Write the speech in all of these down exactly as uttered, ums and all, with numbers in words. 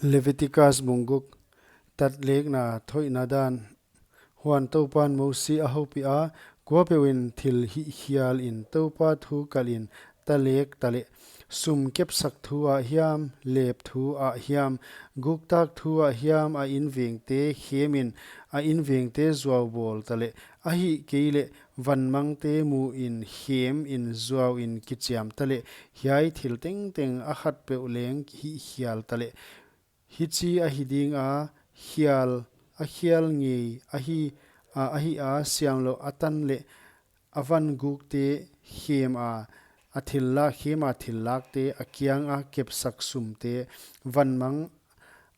Leviticus bung guk. Tatlekna thoihna dan. Huan Toupan Mosi a houpiha, kuapeuh in thil hihkhial in Toupa thu kalh in, talek taleh, sum kepsak thu ah hiam, lep thu ah hiam, guktak thu ah hiam, a invengte khem in, a invengte zuau bawl taleh, ahihkeileh vanmangte mu in khem in zuau in kichiam taleh, hiai thil tengteng a khatpeuh leng hihkhial taleh, hichi ahi dinga, khial, a khial ngei ahi, a, ahi a, siamlouh a tan leh a van gukte khem a, a thil la, khem a thil lakte, a kianga kepsak sumte, vanmang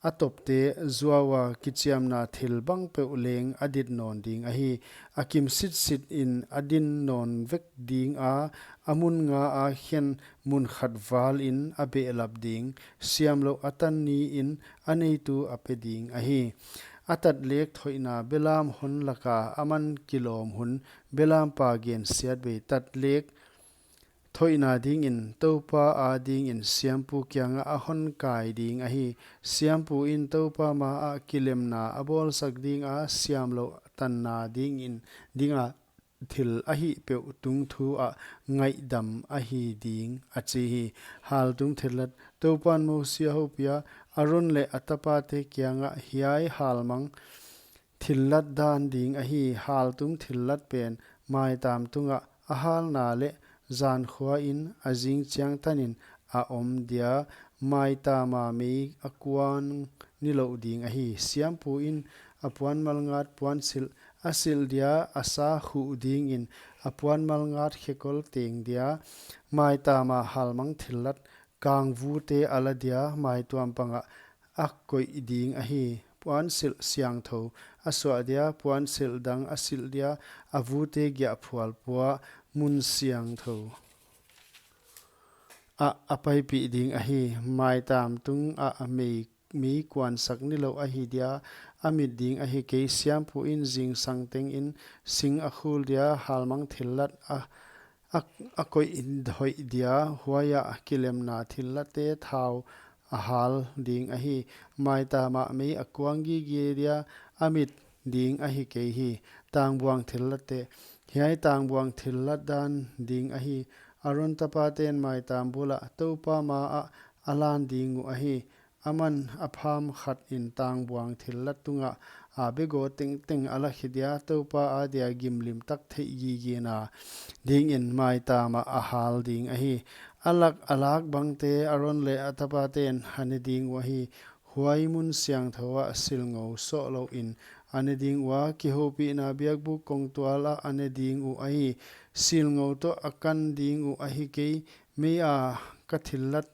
a topte, zuau a kichiamna thil bangpeuh leng a dit nawn ding ahi. A kim sitsit in a din nawn vek dinga, a mun nga a khen mun khat val in a behlap ding, siamlouh a tan ni in a neitu a pe ding ahi. A tatlek thoihna belam hon laka aman kilawm hun, belampa gensiatbei tatlek thoihna dingin Toupa adingin siampu kianga a hon kai ding ahi. Siampu in Toupa ma ah kilemna a bawlsak dinga, siamlouh tanna dingin, dinga thil ahih peuh tungthu ah ngaihdam ahi ding, a chi hi. Haltum thillat. Toupan Mosi a houpiha, Aron leh a tapate kiangah, hiai halmang thillat dan ding ahi. Haltum thillat pen maitam tungah a halna leh zankhua in a zing chiang tanin a om dia, maitama mei a kuang nilouh ding ahi. Siampu in a puan malngat puansilh a silh dia, a sa khuh dingin a puan malngat khekol teng dia, maitama halmang thillat kangvute a la dia, maituam pangah a koih ding ahi. Puansilh siangthou a suah dia, puansilh dang a silh dia, a vute giahphual pua mun siangthou ah a paipih ding ahi. Maitam tungah mei, mei kuansak nilouh ahi dia, a mit ding ahi kei. Siampu in zingsang tengin sing a khul dia, halmang thillat a, a, a koih in hoih dia, huaiah kilemna thillatte thau a hal ding ahi. Maitamah mei a kuang gige dia, a mit ding ahi kei hi. Tangbuang thillatte. Hiai tangbuang thillat dan ding ahi. Aron tapaten maitam bulah Toupa ma ah a lan ding uh ahi. Aman a pham khat in tangbuang thillat tungah a begaw tengteng a la khia dia, Toupa adia gimlim tak theih gigena dingin maitamah a hal ding ahi. A lak, a lak bangte Aron leh a tapaten a ne ding uh ahi. Huai mun siangthou ah silngou soh louin a ne ding ua, kihoupihna biakbuk kongtual ah a ne ding uh ahi. Silngou toh a kan ding uh ahi kei. Mei a ka thillat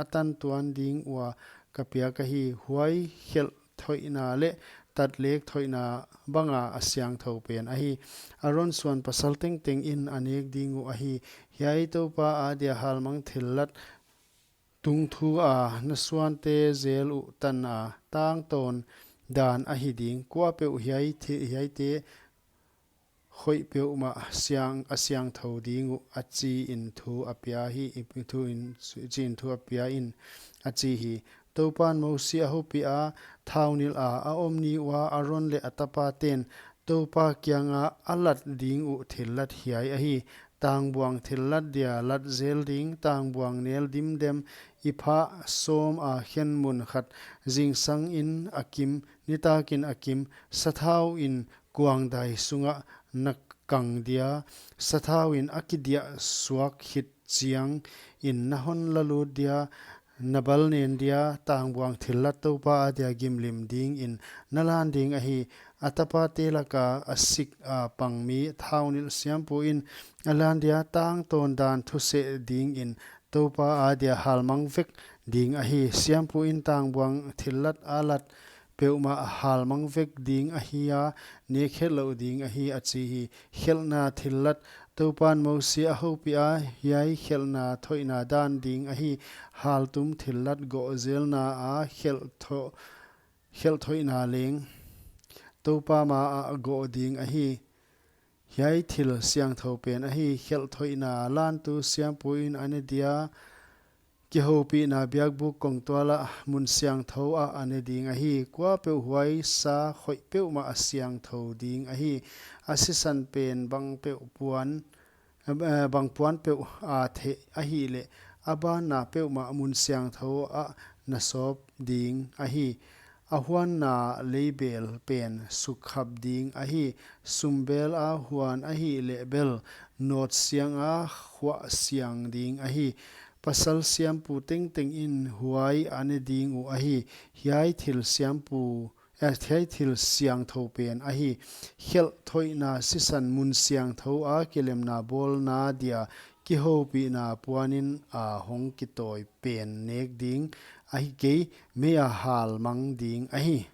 a tan tuan ding ua ka piak ahi. Huai khelh thoihna leh tatlek thoihna banga a siangthou pen ahi. Aron suan pasal tengteng in a nek ding uh ahi. Hiai Toupa adia halmang thillat tungthu a na suante zel uh tana tangtawn dan ahi ding. Kuapeuh hiai thi-, hiaite khoih peuhmah siang, a siangthou ding uh, a chi in thu a pia hi, i thu in, chi in thu a pia in, a chi hi. Toupan Mosi a houpiha, thaunilh a a om ni ua Aron leh a tapaten Toupa kianga a lat ding uh thillat hiai ahi. Tangbuang thillat dia lat zel ding, tangbuang nel dimdem, i phah sawm a khen mun khat, zingsang in a kim, nitakin a kim, sathau in kuangdai sungah na kang dia, sathau in a kidiah suak khit chiangin na hon la lut dia, na bal nen dia, tangbuang thillat Toupa adia gimlim dingin na lan ding ahi. A tapate laka a sik a pang mi thaunilh siampu in a lan dia, tangtawn dan thuseh dingin Toupa adia halmang vek ding ahi. Siampu in tangbuang thillat a lat peuhmah halmang vek ding ahi a, nek hetlouh ding ahi, a chi hi. Khelhna thillat. Toupan Mosi a houpiha, hiai khelhna thoihna dan ding ahi. Haltum thillat goh zelna a khelh tho-, khelh thoihna leng Toupa ma ah goh ding ahi. Hiai thil siangthou pen ahi. Khelh thoihna lantu siampu in a ne dia, kihoupihna biakbuk kongtual ah mun siangthou ah a ne ding ahi. Kuapeuh huai sa khoih peuhmah a siangthou ding ahi. A sisan pen bangpeuh puan, eh, bangpuan peuh a theh ahihleh, a banna peuhmah mun siangthou ah na sawp ding ahi. A huanna leibel pen sukkhap ding ahi. Sumbel a huan ahihleh bel, nawt siang a khuah siang ding ahi. Pasal siampu tengteng in huai a ne ding uh ahi. Hiai thil siampu, eh, hiai thil siangthou pen ahi. Khelh thoihna sisan mun siangthou a kilemna bawlna dia kihoupihna puanin a hong kitawi pen nek ding ahi kei, mei a hal mang ding ahi.